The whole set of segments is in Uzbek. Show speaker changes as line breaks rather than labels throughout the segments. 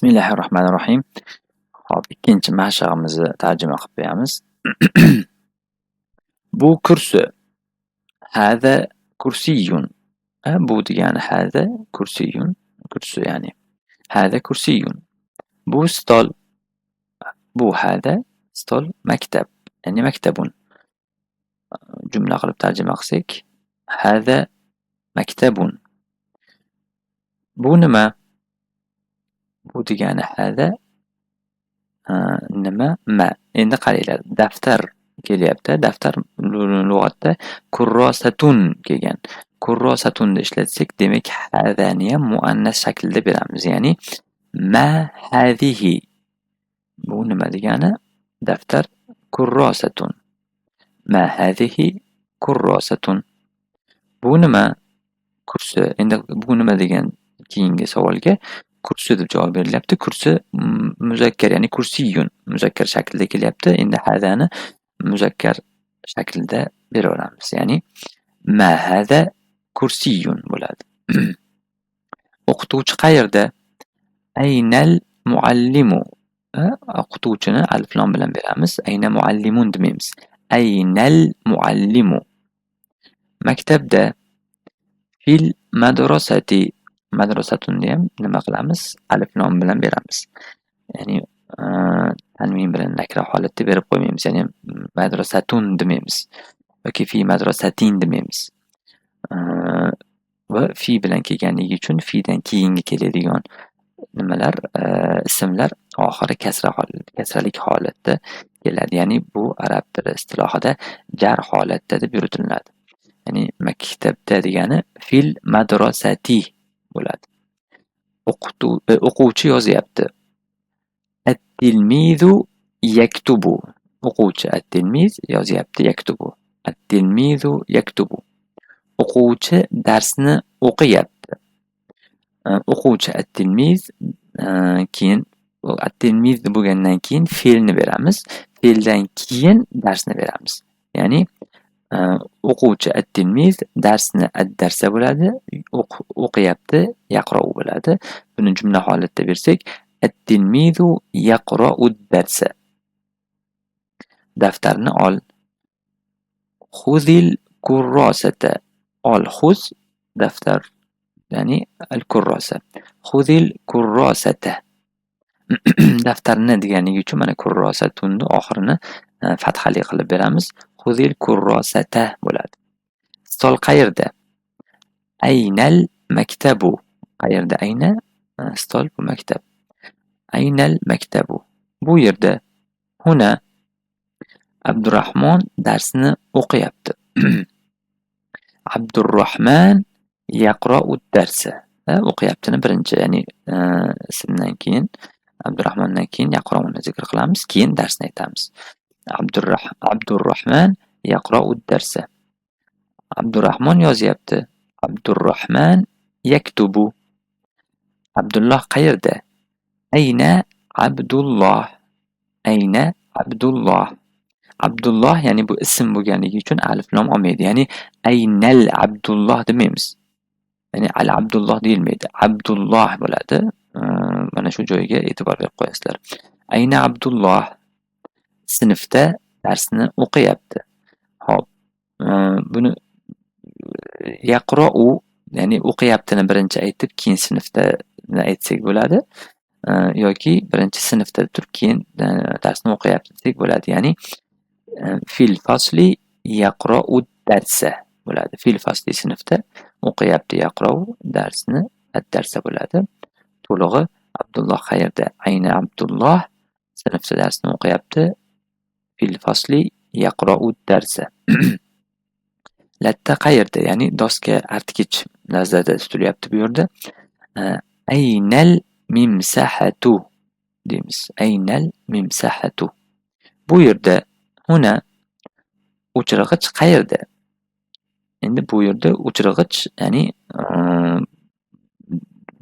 Bismillahirrohmanirrohim. Hop, ikkinchi mashig'imizni tarjima qilib qo'yamiz. Bu kursi. Hada kursiyun. Bu degani hada kursiyun, kursi ya'ni. Hada kursiyun. Bu stol. Bu hada stol maktab, ya'ni maktabun. Jumla qilib tarjima qilsak, hada maktabun. Bu nima? Bu degani hada nima? Ma. Endi qaranglar, daftar kelyapti. Daftar lug'atda kurrosatun kelgan. Kurrosatunni ishlatsak, demak hadani ham muannas shaklida beramiz. Ya'ni ma hadihi. Bu nima degani? Daftar kurrosatun. Ma hadihi kurrosatun. Bu nima? Kursi. Endi bu nima degan keyingi savolga kursi deb javob berilyapti. Kursi muzakkar, ya'ni kursiyun muzakkar shaklida kelyapti. Endi hadani muzakkar shaklida beraveramiz. Ya'ni ma hada kursiyun bo'ladi. O'qituvchi qayerda? Aynal muallimu. O'qituvchini alif lom bilan beramiz. Ayna muallimun demaymiz. Aynal muallimu. Maktabda. Fil madrasati. Madrasatunni ham nima qilamiz? Alif lom bilan beramiz. Ya'ni tanvin bilan nakra holatda berib qo'ymaymiz. Ya'ni madrasatun demaymiz yoki fi madrasatin demaymiz. Va fi bilan kelganligi uchun fidan keyingi keladigan nimalar, ismlar oxiri kasra kasralik holatda keladi. Ya'ni bu arab tili istilohida jar holatda deb yuritiladi. Ya'ni maktabda degani fil madrasati bo'ladi. O'quvchi yozyapti. At-tilmizu yaktubu. O'quvchi at-tilmiz yozyapti, yaktubu. At-tilmizu yaktubu. O'quvchi darsni o'qiyapti. O'quvchi at-tilmiz, keyin at-tilmiz bo'lgandan keyin fe'lni beramiz. Fe'ldan keyin darsni beramiz. Ya'ni o'quvchi at-tilmiz darsni ad-darsa bo'ladi, o'qiyapti yaqrou bo'ladi. Buni jumla holatda bersak, at-tilmizu yaqra'ud darsa. Daftarni ol. Xuzil kurrosata. Ol, xuz daftar, ya'ni al-kurrosa. Xuzil kurrosata. Daftarni deganligi uchun mana kurrosatunni oxirini fathali qilib beramiz. Xuzil kurrosata bo'ladi. Stol qayerda? Aynal maktabu. Qayerda ayna? Stol bu maktab. Aynal maktabu. Bu yerda. Huna. Abdurahmon darsni o'qiyapti. Abdurahman yaqra'ud darsa. O'qiyaptini birinchi, ya'ni ismdan keyin, Abdurahmondan keyin yaqra'uni zikr qilamiz, keyin darsni aytamiz. Abdurahman yaqra'ud darsa. Abdurahmon yozyapti. Abdurahman yaktubu. Abdulloh qayerda? Ayna Abdulloh. Ayna Abdulloh. Abdulloh, ya'ni bu ism bo'lganligi uchun alif lom olmaydi. Ya'ni aynal Abdulloh demaymiz. Ya'ni al Abdulloh deyilmaydi. Abdulloh bo'ladi. Mana shu joyga e'tibor berib qo'yasizlar. Ayna Abdulloh sinfda darsni o'qiyapti. Xo'p, buni yaqra'u, ya'ni o'qiyaptini birinchi aytib, keyin sinfda aytsak bo'ladi yoki birinchi sinfda turib, keyin darsni o'qiyapti desak bo'ladi. Ya'ni fil fasli yaqra'u darsa bo'ladi. Fil fasli sinfda o'qiyapti, yaqra'u darsni ad-darsa bo'ladi. To'lig'i: Abdulloh qayerda? Ayna Abdulloh sinfda darsni o'qiyapti. Fil fasli yaqra'u darsa. Latta qayerda? Ya'ni doska, artgich nazarda tutilyapti bu yerda. Aynal mimsahatu deymiz. Aynal mimsahatu. Bu yerda, huna. O'chirg'ich qayerda? Endi bu yerda o'chirg'ich, ya'ni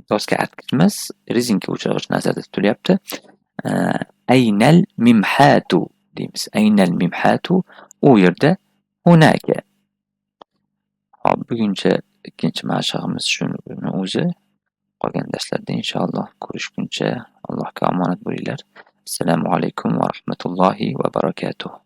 doska artgich emas, rezinka o'chirg'ich nazarda tutilyapti. Aynal mimhatu deymiz. Aynal mimhatu u yerda, hunaka. Hop, buguncha ikkinchi mashig'imiz shuni o'zi. Qolgan darslarda inshaalloh ko'rishguncha. Alloh. Allohga omonat bo'linglar. Assalomu alaykum va rahmatullohi va barakatuh.